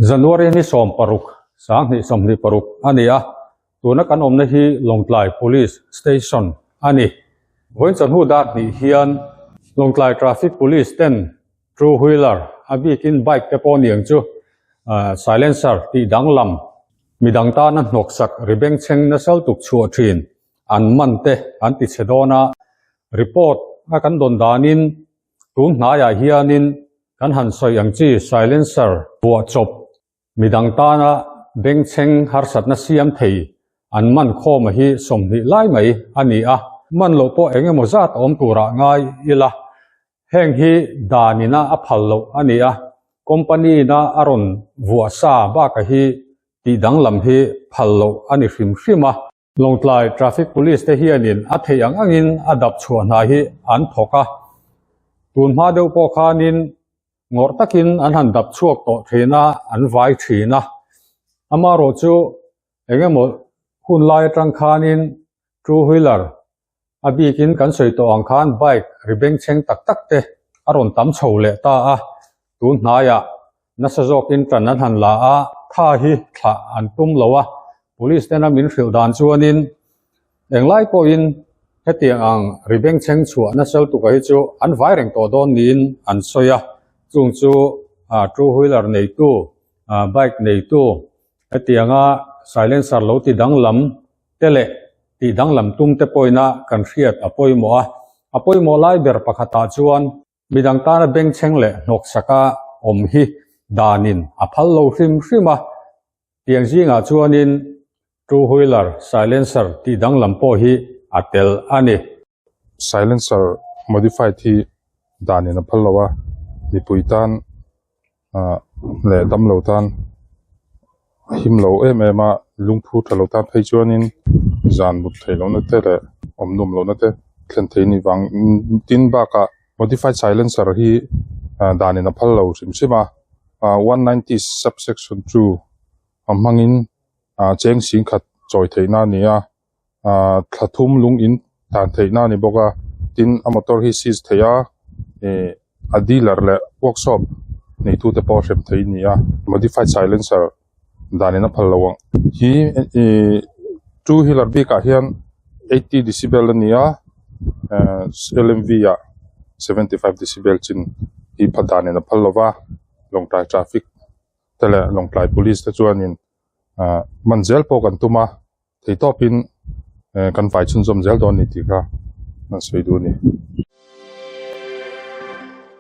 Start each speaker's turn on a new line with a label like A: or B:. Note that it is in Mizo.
A: January ni 16, 2026 a ni a, tuna kan awmna hi Lawngtlai Police Station a ni. Vawiin chawhnu dar hnih hian Lawngtlai Traffic Police ten Two wheeler a bikin bike te pawh niang chu silencer tih danglam midang tana hnawksak ri bengchheng nasal tuk chhuah thin an man te an ti chhe dawn a, report a kan dawn danin tun hnaiah hianin kan han sawi ang chi silencer buah chawp midang tana bengchheng harsatna siam thei an man khawm a hi 20 lai mai a ni a, man loh pawh eng emaw zat a awm turah ngai ila Heng hi danina a phal loh a ni a, company-na a rawn vuah sa baka hi tih danglam hi phal loh a ni hrim hrim a. Lawngtlai Traffic Police te hianin a theih ang angin a dap chhuah hna hi an thawk a, tun hma deuh pawh khanin ngawrh takin an han dap chhuak tawh thin a, an vai thin a. Amaherawhchu eng emaw hun lai atang khanin two wheeler A bikin kan sawi tawh ang khan bike ri bengchheng tak tak te a rawn tam chho leh ta a, tun hnaiah nasa zawkin tan an han la a, tha hi thlah an tum lo a, police tena min hrilh dan chuanin englai pawhin hetiang ang ri bengchheng chhuah nasa lutuk hi chu an vai reng tawh dawn niin an sawi a, chung chu two wheeler neitu, bike neitu hetianga silencer lo ti danglam te leh tih danglam tum te pawina kan hriat a pawimawh a. A pawimawh lai ber pakhatah chuan midang tana bengchheng leh hnawksaka awm hi danin a phal lo hrim hrim a. Tiang zingah chuanin two wheeler silencer tih danglam pawh hi a tel a ni.
B: Silencer modified hi danin a phal lo a, mipui tan ah leh damlo tan a him lo em em a lungphu tha lo tan phei chuanin zan mut theih lohna te leh awm nuam lohna te thlen theih a nih vang tin bakah modified silencer hi ah danin a phal lo hrim hrim a ah 190 subsection 2 a hmangin ah cheng singkhat chawi theihna a ni a. Ahh thla thum lung in tan theihna a ni bawk a tin a motor hi seize theih a ih a dealer leh workshop neitute pawh hrem theih a ni a modified silencer danin a phal lo ang hi ih two wheeler bikah hian 80 decibel a ni a ehh L_M_V ah 75 decibel chin hi pha danin a phal lo va Lawngtlai traffic te leh Lawngtlai police te chuanin ah man zel pawh kan tum a. Thei tawpin kan vai chhunzawm zel dawn a ni tih kha an sawi duh a ni.